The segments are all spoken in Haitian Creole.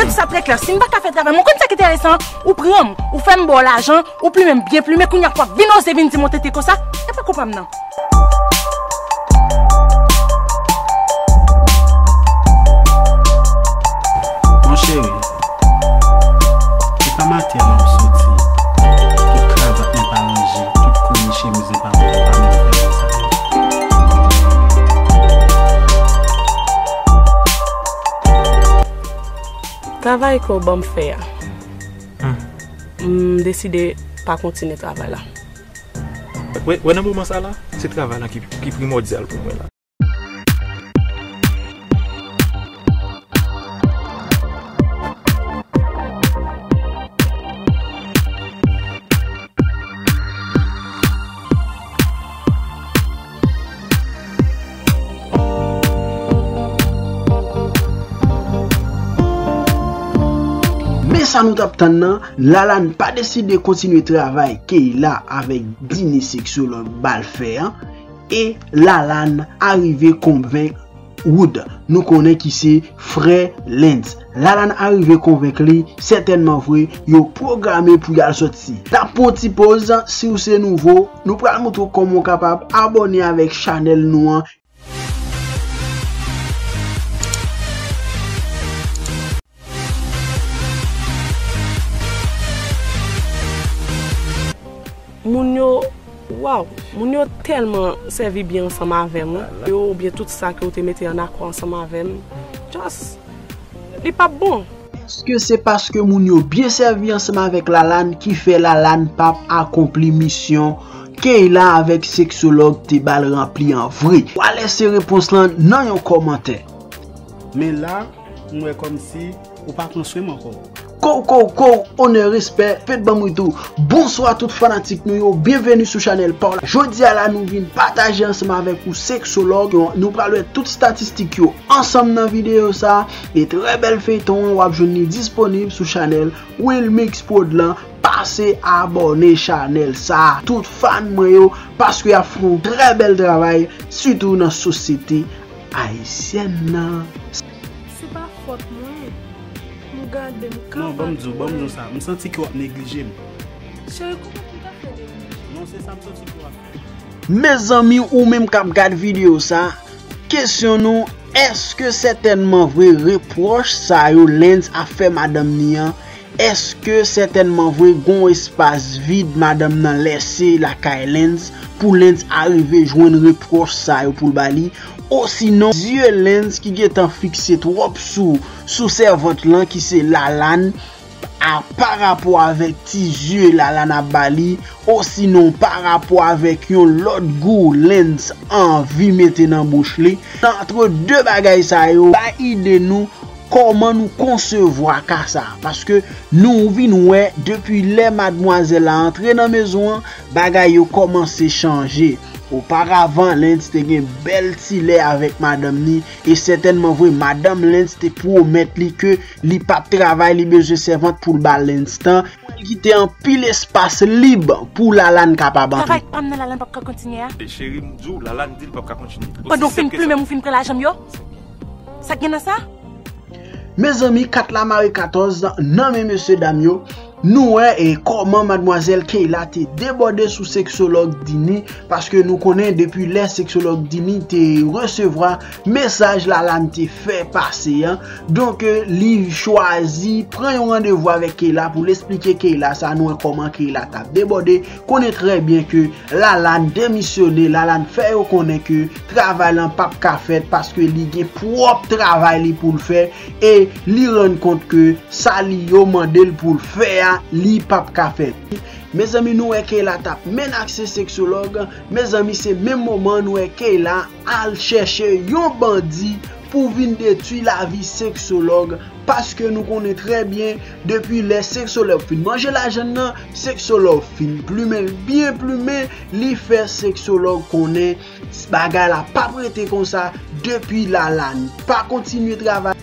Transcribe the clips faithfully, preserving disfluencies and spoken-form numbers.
Sa trè klè, si m pa ka fè travay mwen, ou konn sa ki enteresan? Ou pran m, ou fè m ba w lajan, ou plimen m byen plimen, kounye a w ap vin oze vin di m yon tenten konsa? E pa konprann nan. Mon cheri, se pa maten an m soti, tout kravat mwen pa ranje, tout kouri chemiz mwen pa ranje, pa menm fè konsa. Travay ke w ban m fè a, m deside pa kontinye travay la. Wè, wè nan moman sa la, se travay lan ki, ki primòdyal pou mwen la. Men sa nou t ap tann nan, Lalane pa deside kontinye travay Keyla avèk Dini seksològ ba l fè an, e Lalane arive konvenk Wood, nou konnen ki se frè Lens. Lalane arive konvenk li, sètènman vre, yo pwograme pou y al sòti. N ap pran yon ti poz, si w se nouvo, nou pral montre w kòman w kapab abòne avèk chanèl nou an. Moun yo, waw, moun yo tèlman sèvi byen ansanm avè m, wi. Yo, oubyen tout sa ke w te mete an akò ansanm avè m, just, li p ap bon. Èske se paske moun yo byen sèvi ansanm avèk Lalane ki fè Lalane p ap akonpli misyon Keyla avèk seksològ te ba l ranpli an vre? W a lèse repons lan nan yon kòmantè. Men la, m wè kòmsi ou pa pran swen m ankò. Kow, kow, kow, onè, respè, fèt ban m wi tou. Bonswa tout fanatik nou yo, byenveni sou chanèl pa w la. Jodi a la nou vin pataje ansanm avèk ou seksològ, nou pral wè tout estatistik yo ansanm nan videyo sa. E trè bèl feyton an w ap jwenn li disponib sou chanèl Wilmix Prod lan. Pase abòne chanèl sa, tout fan mwen yo, paske y ap fè yon trè bèl travay, sitou nan sosyete ayisyèn nan. Se pa fòt mwen. M gade m ka. Non, ban m di w, ban m di w sa. M santi ke w ap neglije m. Cheri, kòman pou m ta fè neglije? Non, se sa m santi ke w ap fè. Mezanmi, ou menm k ap gad videyo sa, kesyon nou, èske sètènman vre repwòch sa yo Lens ap fè madanm ni an, èske sètènman vre gon espas vid madanm nan lèse lakay Lens pou Lens arive jwenn repwòch sa yo pou l ba li? Osinon, zye Lens ki gentan fikse twòp sou, sou sèvant lan ki se Lalane, a pa rapò avèk ti zye Lalane ap ba li, osinon pa rapò avèk yon lòt gou Lens anvi mete nan bouch li. Antre de bagay sa yo, bay ide nou kòman nou konsevwa ka sa, paske nou vin wè depi lè madmwazèl la antre nan mezon an, bagay yo kòmanse chanje. Oparavan, Lens te gen bèl ti lè avèk madanm ni, e sètènman vre, madanm Lens te pwomèt li ke li p ap travay, li bezwen sèvant pou l ba Lens tan. Mwen kite anpil espas lib pou Lalane kapab antre. Travay pa m nan Lalane p ap ka kontinye a. E cheri, m di w, Lalane di l p ap ka kontinye. Pandan w fin plimen m, ou fin pran lajan m yo? Sa k gen nan sa? Mezanmi, kat la mare katòz nan men mesye dam yo. Nou wè e kòman madmwazèl Keyla te debòde sou seksològ Dini, paske nou konnen depi lè seksològ Dini te resevwa mesaj Lalane te fè pase an, donk, li chwazi pran yon randevou avèk Keyla pou l esplike Keyla sa, nou wè kòman Keyla t ap debòde, konnen trè byen ke Lalane demisyone, Lalane fè yo konnen ke travay lan p ap ka fèt paske li gen pwòp travay li pou l fè, e li rann kont ke sa li yo mande l pou l fè a, li p ap ka fè. Mezanmi, nou wè Keyla t ap menase seksològ, mezanmi, se menm moman an nou wè Keyla al chèche yon bandi pou vin detwi lavi seksològ, paske nou konnen trè byen depi lè seksològ fin manje lajan l nan, seksològ fin plimen l byen plimen, li fè seksològ konnen bagay la p ap rete konsa, depi Lalane pa kontinye travay,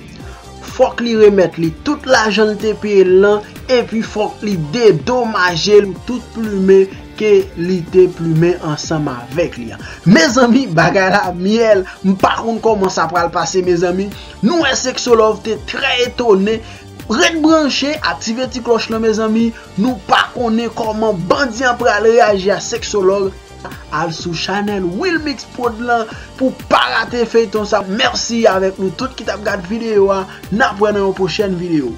fòk li remèt li tout lajan l te peye l lan, epi fòk li dedomaje l tout plimen ke li te plimen ansanm avèk li an. Mezanmi, bagay la myèl, m pa konn kòman sa pral pase, mezanmi. Nou wè seksològ te trè etone, Ret branche, aktive ti klòch lan, mezanmi. Nou pa konnen kòman bandi an pral reyaji a seksològ. Al sou chanèl Wilmix Prod lan pou pa rate feyton sa. Mèsi avèk nou tout ki t ap gad videyo a. N ap wè nan yon pwochèn videyo.